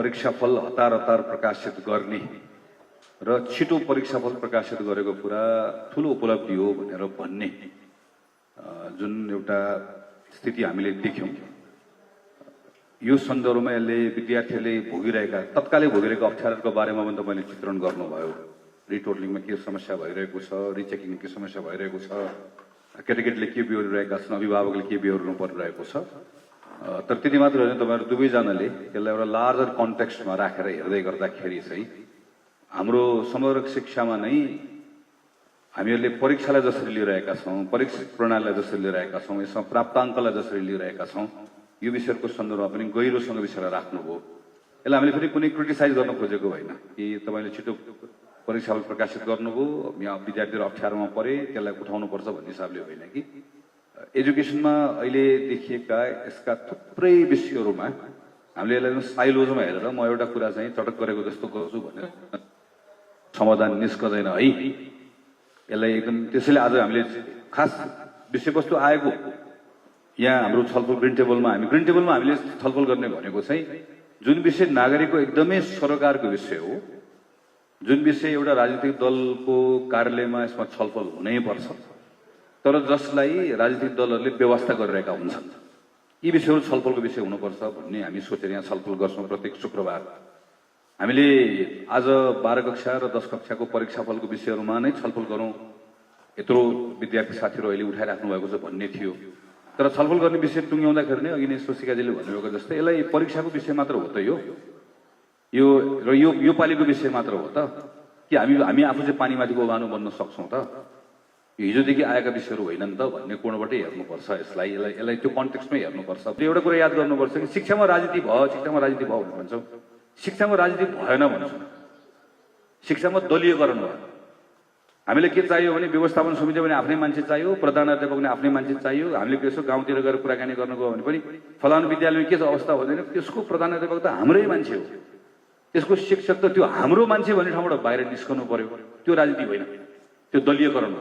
परीक्षाफल हतार हतार प्रकाशित गर्ने र छिटो परीक्षाफल प्रकाशित गरेको कुरा ठूलो उपलब्धि हो भनेर भन्ने जुन एउटा स्थिति हामीले देख्यौं, यो सन्दर्भमा यसले विद्यार्थीहरूले भोगिरहेका तत्कालै भोगिरहेका अप्ठ्यारोको बारेमा पनि तपाईले चित्रण गर्नुभयो। रिटोटलिङमा के समस्या भइरहेको छ, रिचेकिङमा के समस्या भइरहेको छ, केटाकेटीले के बिहोरिरहेका छन्, अभिभावकले के बिहोर्नु परिरहेको छ। तर त्यति मात्र होइन, तपाईहरु दुवैजनाले यसलाई एउटा लार्जर कन्टेक्स्टमा राखेर हेर्दै गर्दाखेरि चाहिँ हाम्रो समग्र शिक्षामा नै हामीहरूले परीक्षालाई जसरी लिइरहेका छौं, परीक्षा प्रणालीलाई जसरी लिइरहेका छौं, यसमा प्राप्ताङ्कलाई जसरी लिइरहेका छौं, यो विषयको सन्दर्भमा पनि गहिरोसँग विषयलाई राख्नुभयो। यसलाई हामीले फेरि कुनै क्रिटिसाइज गर्न खोजेको होइन कि तपाईले छिटो परीक्षाफल प्रकाशित गर्नुभयो, यहाँ विद्यार्थीहरू अप्ठ्यारोमा परे, त्यसलाई उठाउनुपर्छ भन्ने हिसाबले होइन कि एजुकेसनमा अहिले देखिएका यसका थुप्रै विषयहरूमा हामीले यसलाई साइलोजमा हेरेर म एउटा कुरा चाहिँ चटक गरेको जस्तो गर्छु भनेर समाधान निस्कदैन है। यसलाई एकदम त्यसैले आज हामीले खास विषयवस्तु आएको यहाँ हाम्रो छलफल ग्रिन टेबलमा हामीले छलफल गर्ने भनेको चाहिँ जुन विषय नागरिकको एकदमै सरकारको विषय हो, जुन विषय एउटा राजनीतिक दलको कार्यालयमा यसमा छलफल हुनै पर्छ, तर जसलाई राजनीतिक दलहरूले व्यवस्था गरिरहेका हुन्छन्, यी विषयहरू छलफलको विषय हुनुपर्छ भन्ने हामी सोचेर यहाँ छलफल गर्छौं। प्रत्येक शुक्रबार हामीले आज 12 कक्षा र 10 कक्षाको परीक्षाफलको विषयहरूमा नै छलफल गरौं, यत्रो विद्यार्थी साथीहरू अहिले उठाइराख्नु भएको छ भन्ने थियो। तर छलफल गर्ने विषय टुङ्ग्याउँदाखेरि नै अघि नै सोसिकाजीले भन्नुभएको जस्तै यसलाई परीक्षाको विषय मात्र हो त यो पालिको विषय मात्र हो त कि हामी आफू चाहिँ पानीमाथिको ओभानो बन्न सक्छौं त, हिजोदेखि आएका विषयहरू होइनन् त भन्ने कोणबाटै हेर्नुपर्छ। यसलाई त्यो कन्टेक्स्टमै हेर्नुपर्छ। एउटा कुरा याद गर्नुपर्छ कि शिक्षामा राजनीति भयो भनेर भन्छौं, शिक्षामा राजनीति भएन भन्छौं, शिक्षामा दलीयकरण भयो। हामीले के चाहियो भने व्यवस्थापन समिति पनि आफ्नै मान्छे चाहियो, प्रधानाध्यापक पनि आफ्नै मान्छे चाहियो। हामीले यसो गाउँतिर गएर कुराकानी गर्न गयो भने पनि फलानु विद्यालयमा के अवस्था हुँदैन, त्यसको प्रधानाध्यापक त हाम्रै मान्छे हो, त्यसको शिक्षक त त्यो हाम्रो मान्छे भन्ने ठाउँबाट बाहिर निस्कनु पर्यो। त्यो राजनीति होइन, त्यो दलीयकरण हो।